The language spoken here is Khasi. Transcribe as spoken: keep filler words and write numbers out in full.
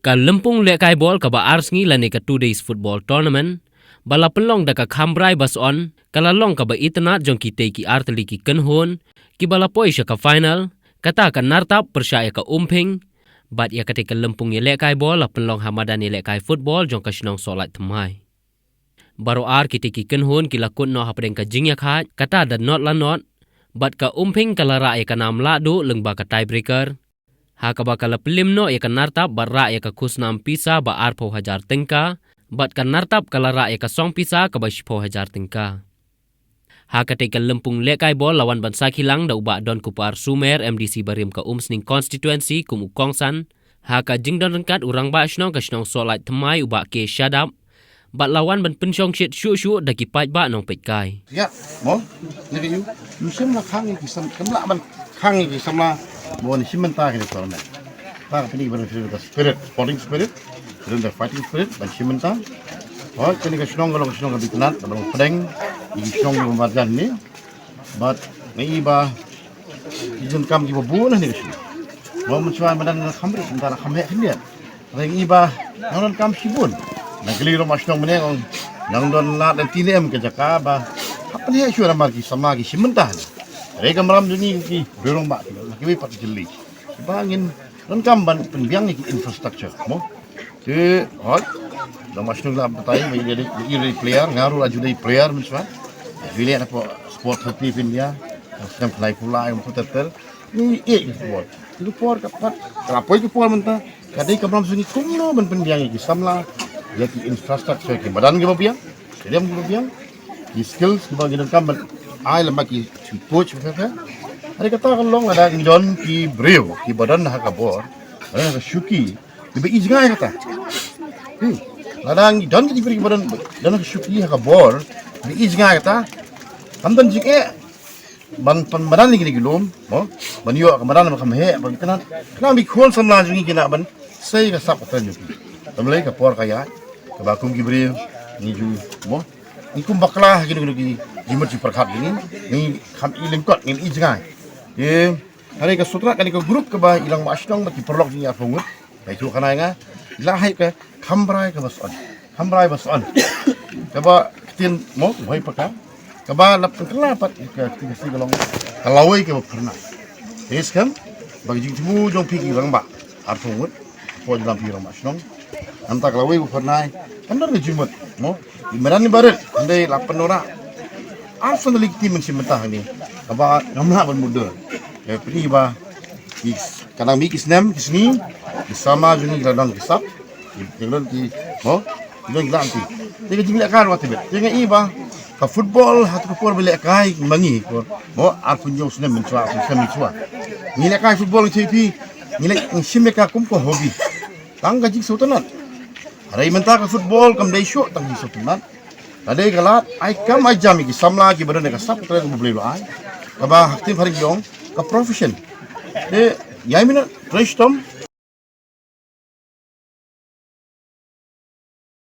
Ka lympung lehkai bol kaba ar sngi lane ka two days football tournament ba la pynlong da ka Khambrai Bason ka la long kaba itynnad jong kitei ki artylli ki kynhun kiba la poi sha ka final, kata ka Nartap pyrshah ïa ka Umphing. Bad ïa katei ka lympung ïalehkai bol la pynlong ha madan ïalehkai football jong ka shnong Sohlait Thymmai. Baroh ar kitei ki kynhun ki la kut noh hapdeng ka jingïakhaid, kata da not la not. Bad ka Umphing ka la rah ïa ka nam lahduh lyngba ka tiebreaker, ha kaba ka la pynlip noh ïa ka Nartap bad rah ïa ka khusnam pisa ba arphew hajar tyngka, bad ka Nartap ka la rah ïa ka song pisa kaba shiphew hajar tyngka. Ha katei ka lympung lehkai bol la wan ban sakhi lang da u Bah Donkupar Sumer, M D C barim ka Umsning constituency, kum u kongsan ha ka jingdon ryngkat u Rangbah Shnong ka shnong Sohlait Thymmai, u Bah K Shadap, bad la wan ban pynshongshit shuh shuh da ki paidbah nongpeitkai. Ïa, mo, ni ka yu, yu shim la khang ki sam, kam lah ban khang ki samla, mo ni shim mynta ki tournament. Ta ka pyni ban ka spirit, sporting spirit, ban ka fighting spirit ban shim mynta. Hooid, kane ka shnong ka long ka shnong kaba itynnad, kaba long pdeng ïa ki shnong kiba marjan ne. Bad nga i ba ki jingkam kiba bun hangne ka shnong. Mo, mynshuwa madan nga kham rit, mynta la kham heh khyndiat. Nga i ba nang donkam shibun. Nang kylli rangbah shnong mynne, nang don lad lynti ne em ka jaka ba hap pynheh shuh namar ki samla ki shim mynta hangne. Hynrei ka maram jong ngi ki briew rangbah ki, kiwei pat ki jylliew. Ba ngin donkam ban pynbiang ïa ki infrastructure, mo. Te hooid, rangbah shnong la batai ba ïa dei, ïa dei player, nga ruh la ju dei player mynshuwa. Ju leh na sport thirty phin ïa, snem khlai pula ïa, phu ter ter. Ni ïa ki por. Ki por ka pat, ka la poi ki por mynta. Ka dei ka maram jong ngi kumno ban pynbiang ïa ki samla, ïa ki infrastructure, ki madan kiba biang, stadium kiba biang, ki skills kiba ngi donkam ban ai lem bad ki coach phi phi. Hynrei kata ka long lada ngi don ki briew kiba don ha ka bor, ha ka shuki, kiba i jngai kata. Hmm. Lada ngi don ki briew kiba don, don ha ka shuki ha ka bor, kiba i jngai kata. Kam don jingeh ban pynmadan ïa kine ki lum, mo, ban ïoh ka madan ba kham heh, ban kynat. Khnang ba ki khun samla jong ngi ki lah ban sei ka sap ka tren jong ki. Kam lei ka por ka ïaid, kaba kum ki briew ngi ju, mo, ngi kum bakla ha kine kine ki jingmut jingpyrkhat jong ngi, ngi kham i lyngkot, ngi i jngai. Te hynrei ka sutrak kane ka group kaba i rangbah shnong bad ki paralok jong ngi arphew ngut. Ka ïathuh khana ïa nga, la hei ka Khambrai kaba son. Khambrai ba son. Kaba ktien mo, hoi paka. Kaba lap kylla pat ka ktien Khasi ka long ka lawei kaba phyrnai. Te skhem ba ka jingthmu jong phi ki rangbah arphew ngut, hapoh jylla phi rangbah shnong. Nangta ka lawei ba phyrnai, kan don ka jingmut mo. Ki madan ni barit, hynrei la pynurah. Ar san tylli ki team ban shim bynta hangne. Kaba ngam lah ban mutdur. Ka pyni ba ki, ka dang mih ki snem ki sngi, ki samla jong ngi ki la don ki sap, ki, ki don ki, mo, ki don ki lynti. Te ka jinglehkai ruh tibit. Te nga i ba ka football ha ka por ba lehkai ma ngi, ko, mo, arphew hynñiew snem mynshuwa, arphew snem mynshuwa. Ngi lehkai football ngi cheiphi, ngi leh ngi shim ïa ka kum ka hobby. Tang ka jingsngewtynnat. Hynrei mynta ka football kam dei shuh tang ka jingsngewtynnat. Ka dei ka lad ai kam ai jam ïa ki samla kiba don ïa ka sap ka tren ba U Blei u la ai. Kaba ha ktien phareng ki ong ka profession. Te ïa i mynta trei shitom,